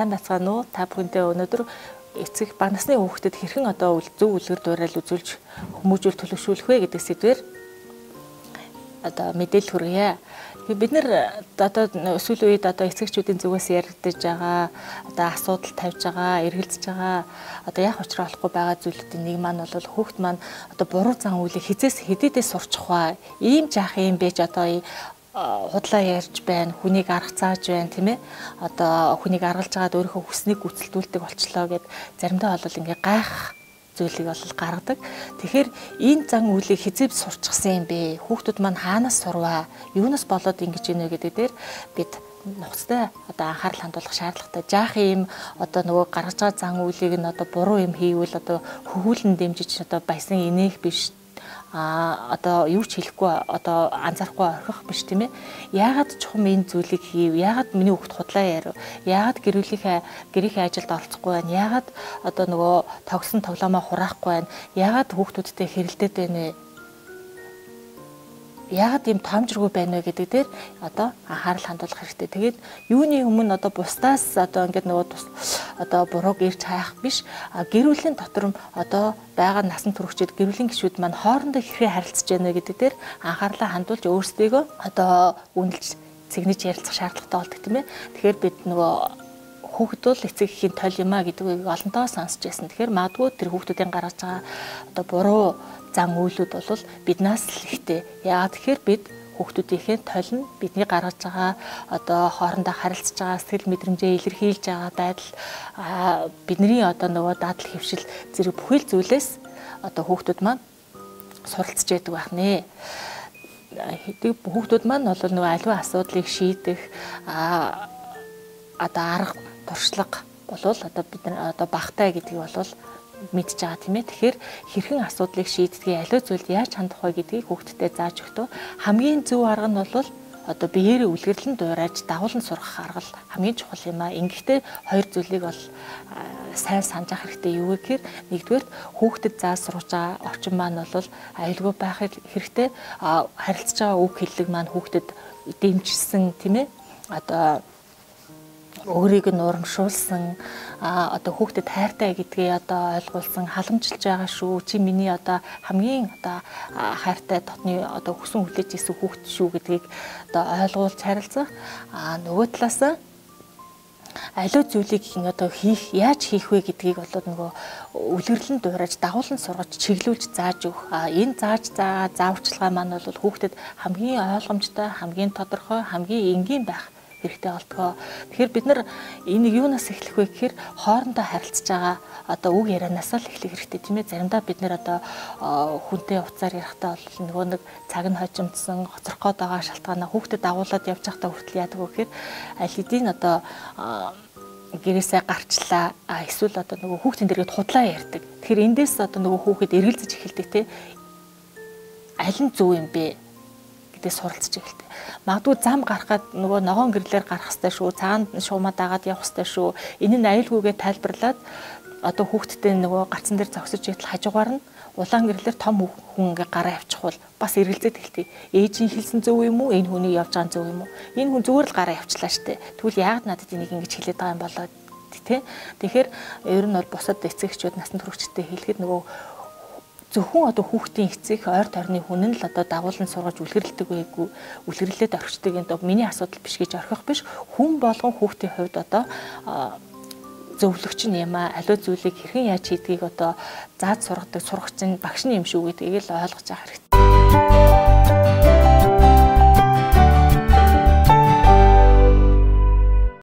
Сайн байцгаана уу? Та бүхэндээ өнөөдөр эцэг бага насны хүүхдэд хэрхэн одоо зөв үлгэр дуурайл үзүүлж хүмүүжүүл төлөвшүүлэх вэ гэдэг сэдвээр одоо мэдээлэл хүргье. Бид нэр одоо сүүлийн үед одоо эцэгчүүдийн зүгээс яригдж байгаа, одоо асуудал тавьж байгаа, эргэлзэж байгаа, одоо яах учраа болохгүй байгаа зүйлүүдийн нэг маань бол хүүхд маань одоо буруу зан үйлийг хизээс хэдийдээ сурчих ва. Ийм жаах юм бэ ч одоо худлаа ярьж байна, хүнийг арга зааж байна, тийм ээ. Одоо хүнийг аргалж байгаад өөрийнхөө хүснийг гүйцэлдүүлдэг болчлоо гэд заримдаа бол ингээ гайх зүйлийг бол гаргадаг. Тэгэхээр энэ зан үйлийг хизээ сурчсан юм бэ? Хүүхдүүд маань хаанаас сурваа? Юунаас болоод ингэж ийнэ гэдэг дээр бид нухацтай одоо анхаарал хандуулах шаардлагатай. Жаах юм одоо нөгөө гаргаж байгаа зан үйлийг нь одоо буруу юм хийвэл одоо хөвгүүлэн дэмжиж одоо баясан инээх биш, одоо юу ч хэлэхгүй одоо анзаарахгүй орхих биш, тийм ээ. Яагаад чухам энэ зүйлийг хийв? Яагаад миний хүүхд худлаа ярив? Яагаад гэрийнхээ ажилд оролцохгүй байна? Яагаад одоо нөгөө тогсон тоглоомоо хураахгүй байна? Яагаад хүүхдүүдтэй хэрэлдээд байна вэ? Яагаад ийм тоомжиргүй байна вэ гэдэг дээр одоо анхаарал хандуулах хэрэгтэй. Тэгээд юуны өмнө одоо бусдаас одоо ингээд нөгөө одоо бурууг ирж хайх биш, гэр бүлийн дотор одоо байгаа насан туршид гэр бүлийн гишүүд маань хоорондоо хэрхэн харилцаж байна вэ гэдэг дээр анхаарлаа хандуулж өөрсдийгөө одоо үнэлж цэгнэж ярилцах шаардлагатай болдог, тийм ээ. Тэгэхээр бид нөгөө хүүхэд бол эцэг эхийн толь юм а гэдэг үгийг олонтоо сонсч байсан. Тэгэхээр магадгүй тэр хүүхдүүдийн гаргаж байгаа одоо буруу зан үйлүүд бол биднээс л ихтэй. Яагаад тэгэхээр бид хүүхдүүдийнхээ толь нь бидний гаргаж байгаа одоо хоорондоо харилцаж байгаа сэтгэл мэдрэмжээ илэрхийлж байгаа байдал, бидний одоо нөгөө дадал хэвшил зэрэг бүхэл зүйлээс одоо хүүхдүүд маань суралцж яадаг байх нэ. Тэг хүүхдүүд маань бол нөгөө аливаа асуудлыг шийдэх одоо арга туршлага болвол одоо бид нар одоо багтай гэдгийг бол мэдж байгаа, тийм ээ. Тэгэхээр хэрхэн асуудлыг шийддгийг, аливаа зүйлд яаж хандах вэ гэдгийг хүүхдэд зааж өгтөө. Хамгийн зөв арга нь бол одоо биеэрээ үлгэрлэн дуурайж дагуулan сургах арга л хамгийн чухал юм а. Ингэхдээ хоёр зүйлийг бол сайн санаж авах хэрэгтэй. Юу гэхээр нэгдүгээрт хүүхдэд зааж сургаж байгаа орчин маань бол аюулгүй байх хэрэгтэй. Харилцаж байгаа үг хэллэг маань хүүхдэд дэмжсэн, тийм ээ. Одоо өөрийг нь урамшуулсан, одоо хүүхдэд хайртай гэдгээ одоо ойлгуулсан, халамжилж байгаа шүү. Чи миний одоо хамгийн одоо хайртай дотны одоо хүсэн хүлээж исэн хүүхд шүү гэдгийг одоо ойлгуулж харилцах. Нөгөө талаас аливаа зүйлийг одоо хийх, яаж хийх вэ гэдгийг бол нөгөө үлгэрлэн дуурайж дагуулan сургаж чиглүүлж зааж өгөх. Энэ зааж зааварчилгаа маань бол хүүхдэд хамгийн ойлгомжтой, хамгийн тодорхой, хамгийн энгийн байх хэрэгтэй болтгоо. Тэгэхээр бид нар энийг юунаас эхлэх вэ гэхээр хоорондоо харилцаж байгаа одоо үг ярианаас л эхлэх хэрэгтэй, тийм ээ. Заримдаа бид нэр одоо хүнтэй уцаар ярихдаа бол нөгөө нэг цаг нь хожимдсан, хоцрох гээд байгаа шалтгаанаа хүүхдэд дагуулад явж байхдаа хүртэл яадаг вэ гэхээр аль хэдийн одоо гэрээсээ гарчлаа, эсвэл одоо нөгөө хүүхдийн дэргэд худлаа ярьдаг. Тэгэхээр эндээс одоо нөгөө хүүхэд эргэлзэж эхэлдэг, тийм. Аль нь зөв юм бэ гэдээ суралцж эхэлдэг. Магадгүй зам гарах гад нөгөө ногоон гэрлээр гарах хэрэгтэй шүү, цагаан шуумаа дагаад явах хэрэгтэй шүү. Энэ нь аюулгүйгээ тайлбарлаад одоо хүүхдтэй нөгөө гарцан дээр зогсож идэл хажуугаар нь улаан гэрлээр том хүн ингээ гараа явчих бол бас эргэлзээд эхэлдэг. Ээжийн хэлсэн зөв юм уу? Энэ хүний явж байгаа зөв юм уу? Энэ хүн зүгээр л гараа явчлаа штэ. Тэгвэл яагаад надад энийг ингэж хэлээд байгаа юм болоо тэ? Тэгэхээр ер нь бол бусад эцэгчүүд насан туршидтэй хэлэхэд нөгөө зөвхөн одоо хүүхдийн эцэг ойр тойрны хүн нь л одоо дагуулan сургаж үлгэрлэдэг байггүй, үлгэрлээд орхичдаг юм доо миний асуудал биш гэж орхих биш. Хүн болгон хүүхдийн хувьд одоо зөвлөгч нь юм а. Аливаа зүйлийг хэрхэн яаж хийдгийг одоо зааж сургадаг сурагч нь багш нь юм шүү гэдгийг л ойлгож авах хэрэгтэй.